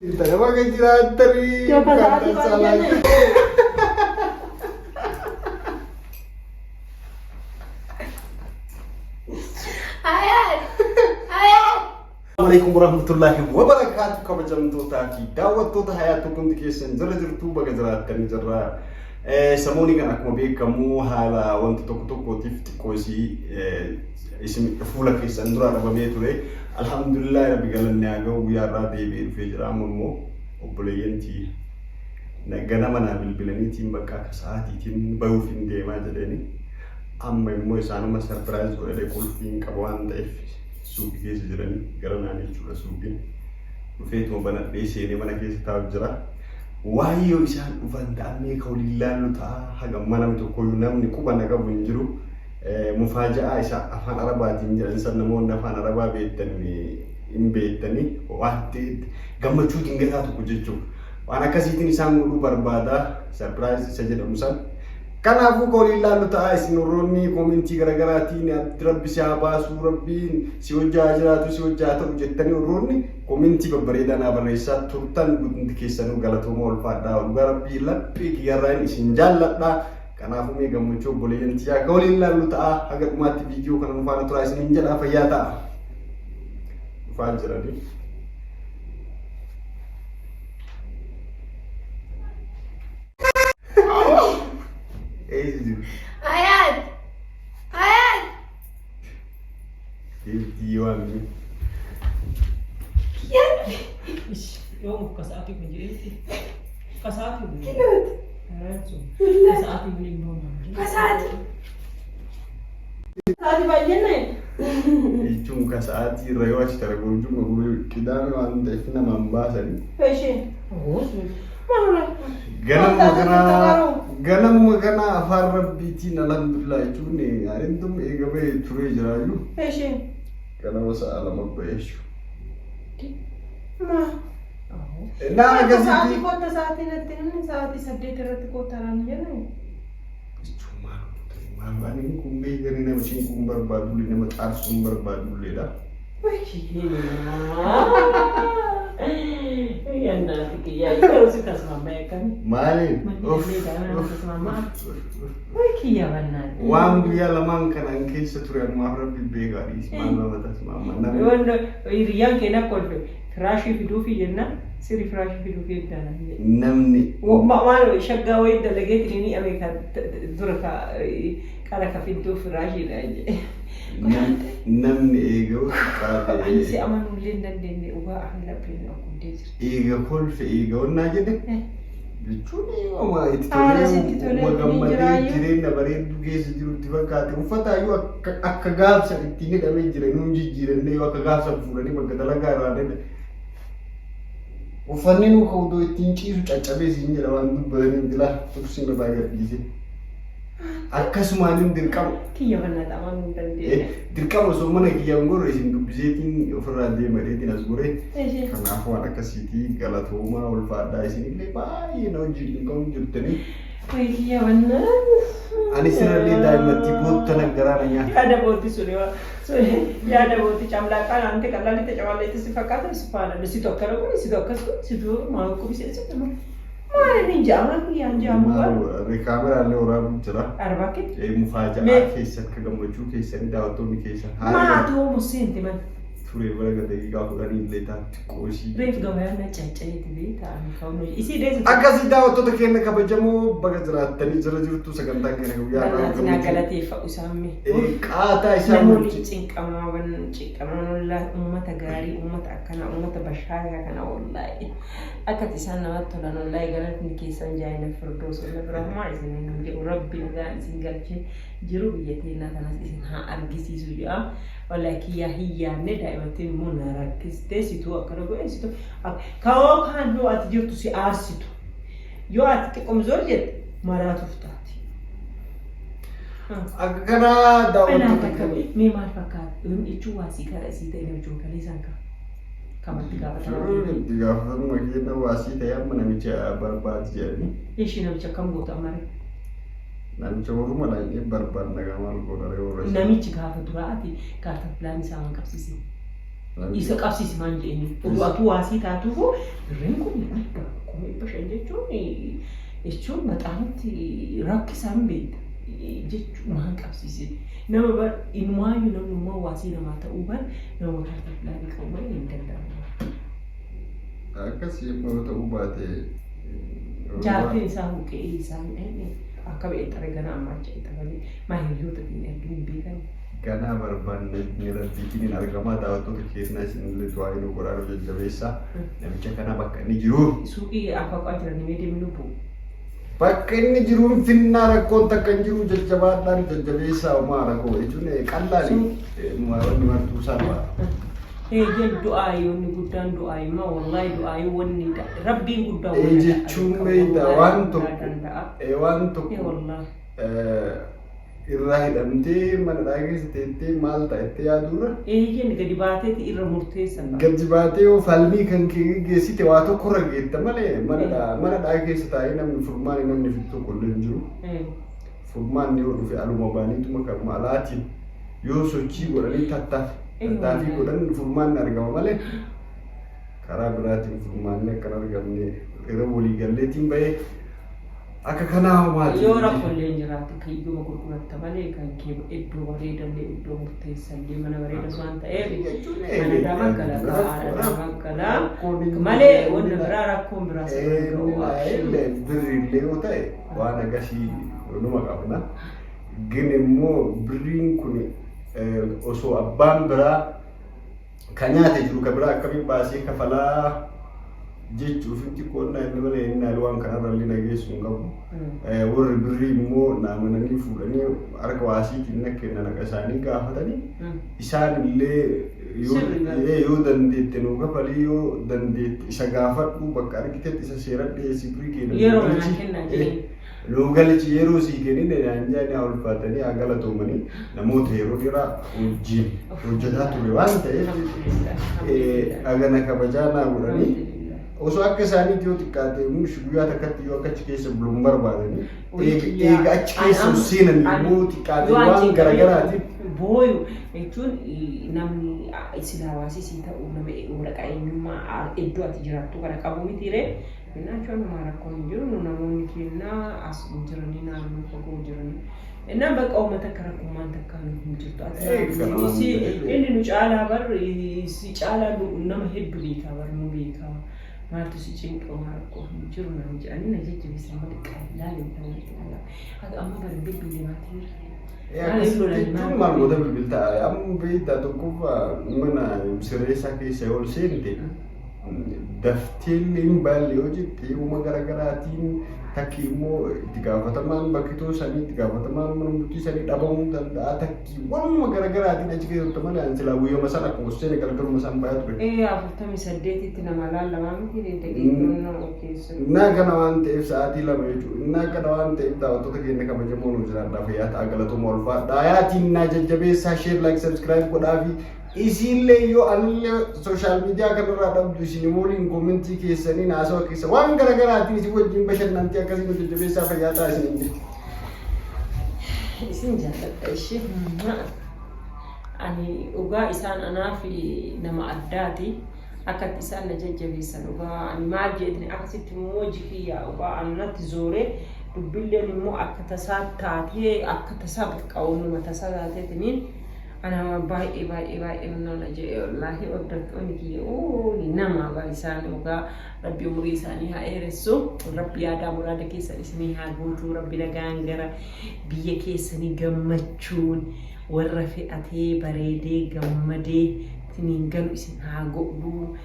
Baga jiraattanii. Yookaan sa'aatii baay'ee. Hayat! Hayat! Alaikum warahmatullahi wabarakatuh kabajamtootaa fi daawwattoota hayaatu hundi keessan jala jirtu baga jiraattanii jirra. Samoonii kan akkuma beekamu haala wanta tokko tokkootiif xiqqoo isii isin fuula keessan duraa dhabamee ture. Alhamdulillah rabbi galanni haa ga'u guyyaa irraa deebi'ee dhufee jira. Amma immoo obboleeyyan tiyya ganama naa bilbilaniitiin bakka akka sa'aatiitiin bayuuf hin deemaa jedheeni. Amma immoo isaanuma surprise godhadhe qulfii hin qaba waan ta'eef suuqii keessa jiranii gara naan jechuudha suuqiin. Dhufeetuma banadhee seenee mana keessa taa'u jira. Waan yoo isaan dhufan ta'an meeqa waliin laallu ta'a haga ammaa namni tokkoyyuu namni quba na qabu hin jiru. Mufaaja'aa isa afaan Arabaatiin jedhan san namoonni afaan Arabaa beektan hin beektanii waan gammachuu dingataa tokko jechuudha. Waan akkasiitiin isaan godhuu barbaada surprise isa jedhamu san. Kanaafuu ka waliin laallu ta'a isin warroonni koomentii garaagaraatiin rabbi si haa baasuu rabbiin si hojjaa jiraatu si hojjaa ta'u jettanii warroonni koomentii babbareedaa naa barreessaa turtan hundi keessanuu galatooma ulfaadhaa dhugaa rabbii laphee kiyyarraan isin jaalladha. Kanaafuu mee gammachuu obboleeyyan tiyyaa ka waliin laallu ta'a haga dhumaatti viidiyoo kana nu faana turaa isiniin jedha fayyaa ta'a. Dhufaa jiranii. Eessa jiru? Hayat! Hayat! Deemtii waan Yoo muka sa'aatii kun jedhetti. Ka sa'aatii kun. Kiloot! Ka sa'aatii kun hin boonu. Ka sa'aatii. Sa'aatii baay'een na jechuun ka sa'aatii irra yoo achi tara gochuun qidaame waan ta'eef namaan baasanii. Ishee. Ganamuma kana afaan rabbiitiin alhamdulillah jechuun arintum eega bahee turee jiraayyuu Ishee. ganama sa'a 2 bahee jechuudha. Ma. Naa Sa'aatii akkasitti kotta sa'aatii natti namni sa'aatii 8 irratti kotta naan jenne. jechuun maal maal ani kun beekani nama cinquun barbaadullee nama xaarsuun barbaadulleedha. Maaliin? Waan guyyaa lamaan kanaan keessa ture ammaaf rabbi beekaa dhiisi maal nama tasmaama namni. Hiriyyaan keenya kolfe firaashii fiduufi jennaan sirri firaashii fiduufi eddaan jedhe. Namni Waan shaggaa wayii dalageetiin ni ame ka dura ka qara ka fidduu firaashiidha jedhe. Namni eega'u Ani si xiqqaate amanuu illee hin dandeenye dhugaa ani lapheen na guddee jirti. Eega kolfe eega onnaa jedhe jechuun uma itti Haala sitti tolee tolee uma ni gammadee jiraayyuu. jireenya bareedduu keessa jirutti fakkaate uffataayyuu akka akka gaafsan ittiin hidhamee jira nuun jijjiirannee yoo akka gaafsan fuudhanii bakka dalagaa irraa dhedhe uffanni nu ka'u ittiin ciisu caccabee siin jedha waan dubbatanii bilaa tursiin irraa gadhiise akkasumaan hin dirqama. Kiyya mannaa amanuu hin dandeenye. Dirqama osoo mana kiyyaan gorre isin dubbiseetiin ofirraa deemadeetiin as gore. Kanaaf waan akkasiitii galatoomaa ulfaadhaa isinillee baay'ee na wajjin dhunqamu jirtanii. Kiyya mannaa. Ani sirallee daa'imatti boottana garaa na nyaata. Yaada bootti suni yaada bootti camlaaqaan ante qal'aalitti camalleetti si fakkaata si faana situ akkana kun situ akkas kun situ maal qubbisee situ maal inni jaamaa kiyyaan jaamu Maal kaameraallee waraabuu jira. Arbaake. Mufaaja'aa keessa akka gammachuu keessanii daawwattoonni keessan haala Maatu homo seente man. Turee bara daqiiqaa 10 illee taatti qoosii. Reef gabayaan na caccayeeti beektaa ani ka'uun isii dheessu. Akkasii daawwattoota keenya kabajamoo baga jiraattanii jira jirtu sagantaan keenya guyyaa har'aa Barnaatiin gammachuu. galateeffadhu isaan mee. Qaataa isaan Namoonni wajjin. cinqamaa cinqamaan wallaahi uummata gaarii uummata akkanaa uummata bashaayaa kana wallaahi akkati isaan namatti tolan wallaahi galatni keessan jaayina firdoos walla bira homaa isin hin jedhu rabbi nagaan isin galchee jiru biyya teennaa kanas isin haa argisiisu jedha wallaahi kiyyaa hin yaadne daa'imattiin immoo na rakkistee situu akkana godhe situu kawoo kaan yoo ati jirtu si aarsitu yoo ati xiqqoom zor jette maraatuuf taati. Akka kanaa daawwattoota keenya. Mee maal fakkaata? Yoon jechuun waa sii kara isii ta'e namicha kalee isaan ka. Kamatti gaafatama. Itti gaafatamuma keenya waasii ta'e amma namicha barbaadu jedhanii. Ishii namicha akkam goota amare? Namicha warruma dhaqee barbaadna gaa maal godha ree warra isaa. Namichi gaafa duraa ati kaartaa pilaanii isaa waan qabsiisin. Isa qabsiisi maan jedhini. Oduu atuu waasii taatuufu birriin kun guddaa 500,000 jechuun maxaanitti rakkisaan beekta jechuun maan qabsiise. Nama bar inumaayyuu namnummaa waasii namaa ta'uu bar nama kaartaa pilaanii qabu malee hin danda'amu. Akkasii immoo ta'uu baate. Jaartiin isaa huqqee isaa hin dhayne akka ba'e gana ammaa achi itti maa hiriyoota hin ergin hin beekan. Ganaa barbaanne rabbiitiin hin argamaa. Daawwattoota keenyaa, isinillee du'aa inni godhaa jajjabeessaa. Namicha kana bakka inni jiru. Suuqii afaqaa jiran mee deemi lubbu. Bakka inni jiru finnaa, rakkoon takka hin jiru. Jajjabaadhaan jajjabeessaa, homaa rakkoo jechuun qallaali, wanni martuu salphaa. Eeyyeen, du'aayi wanni guddaan du'aayi ma wallaahi, du'aayi wanni rabbiin guddaa Jechuun beektaa, waan tokko waan tokko Wallaahi. Irraa hidhamtee mana dhaa keessa teettee maal ta'a itti yaadurra. Eeyyeen, gadi baateeti irra murteessan. Gadi baatee yoo falmii kan kee geggeessite waa tokko irra geetta malee mana dhaa keessa taa'ee namni furmaani namni fidu tokko illee hin jiru. Furmaanni yoo dhufe aluma baaniituma kanuma alaatiin yoo sochii godhanii tattaaffii godhan furmaanni argama malee karaa biraatiin furmaanni akka hin argamne irra waliigalleetiin bahee akka kanaa homaati. Yoo rakkoolee jiraate kan iyyuma gurguratta malee kan kee iddoo bareedallee, iddoo murteessallee, mana bareedas waan ta'eef mana dama gala, haadha dama gala malee wanna biraa rakkoon biraa Illee birriillee yoo ta'e waan akkasii numa qabna. Gin immoo birriin kun osoo abbaan biraa kan nyaate jiru kan biraa akkamiin baasee kafalaa jechuuf xiqqoonnaa inni malee inni waan kanarra illee nageessu hin qabu. Warri birrii immoo naamananii fuudhanii harka waasiitiin na kennan akka isaanii gaafatanii isaan illee yoo dandeette nuu kafalii, yoo dandeette isa gaafadhu, bakka argitetti isa seera dhiyeessi, birrii kenna. Yeroo manaa kennaa jedhee. Nuu galchi, yeroo sii kennine naan jedhanii haa ulfaatanii haa galatoomanii. Namoota yeroo dheeraa wajjin hojjetaa ture waan ta'eef hagana kabajaa naa godhanii osoo akka isaaniitti yoo xiqqaate mush guyyaa takkatti yoo akka achi keessa buluun barbaadanii eega achi keessa seenan immoo xiqqaate waan garagaraatiif. Booyu jechuun namni isin hawaasi sii ta'u nama waraqaa eenyummaa iddoo ati jiraattu kana qabu mitiire. Innaa jechuun rakkoon hin jiru, nu namoonni kennaa as jiranii naannoo fagoo jiranii. Innaa bakka uummata akka rakkummaan takka nu hin jirtu. Inni nu caalaa bar si caalaa nama hedduu beekaa bar nu beekaa. Maaltu si cinqa, waan rakkoo hin jiru naan jedhanii na jajjabeessan malee qallaan hin ta'u. Haga amma bar bilbilee maatii. Jechuun maal goota bilbiltaa amma beektaa, tokkoffaa mana sirreessaa keessa yoo ol seente daftee illee hin baalle yoo jette uuma garaagaraatiin takki immoo itti gaafatamaan bakkitoo sanii, itti gaafatamaan mana murtii sanii dhabamuu danda'a, takki waanuma garaagaraatiin achi keessatti malee ani silaa guyyuma sana akkuma seene galgaluma san bayaa ture. 48tti nama laalamaa miti daqiiqaa keessa. Innaa kana waan ta'eef sa'aatii 2 jechuudha. Innaa kana waan ta'eef daawwattoota keenya kabajamoo, nu jiraadhaa, fayyaa ta'a, galatooma, ulfaadhaa. Yaatiin naa jajjabeessaa, share, like, subscribe godhaa fi isiillee yoo anillee social media kanarraa dhabdu isin waliin comment keessanii haasawa keessa waan garaagaraatiin isin wajjin bashannantii akkasii nu jajjabeessaa, fayyaa ta'a isin hin Isin jaalladha ishee. Ani dhugaa isaan anaaf nama addaati. Akkatti isaan na jajjabeessan dhugaa ani maal jedhani akkasitti immoo hojii kiyya dhugaa ani natti zoore dubbilleen immoo akka tasaa taatee, akka tasaa bakka uumama tasaa taateetiniin ana baay'ee baay'ee baay'ee nana jedhe. Wallaahi hordoftoonni kiyya nama bar isaan dhugaa rabbi umurii isaanii haa dheeressu, rabbi yaadaa muraada keessan isinii haa guutuu, rabbi nagaan gara biyya keessanii gammachuun warra fe'atee bareedee gammadee isiniin galu isin haa godhu.